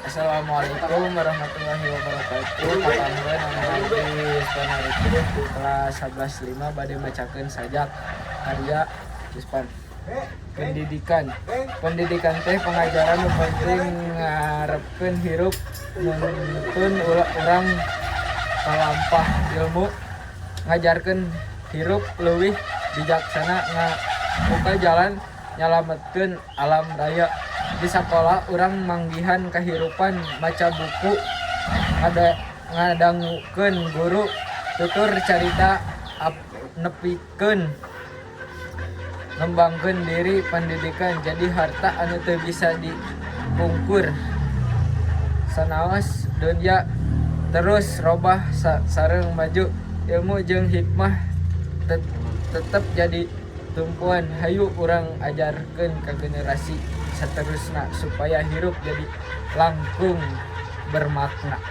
Assalamualaikum warahmatullahi wabarakatuh. Kapangkeun, nami abdi Yuspan Arifin di kelas 11.5, bade macakeun sajak karya Yuspan. Pendidikan. Pendidikan teh pengajaran nu penting ngarepkeun hirup, nuntun urang kalampah ilmu, ngajarkeun hirup leuwih bijaksana, ngabuka jalan nyalametkeun alam raya. Di sakola urang manggihan kahirupan, maca buku, ngadangukeun guru tutur carita, nepikeun ngembangkeun diri. Pendidikan jadi harta anu teu bisa dipungkur, sanaos dunya terus robah sareng maju. Ilmu jeung hikmah tetep jadi tumpuan. Hayu urang ajarkeun ka generasi saterusna supaya hirup jadi langkung bermakna.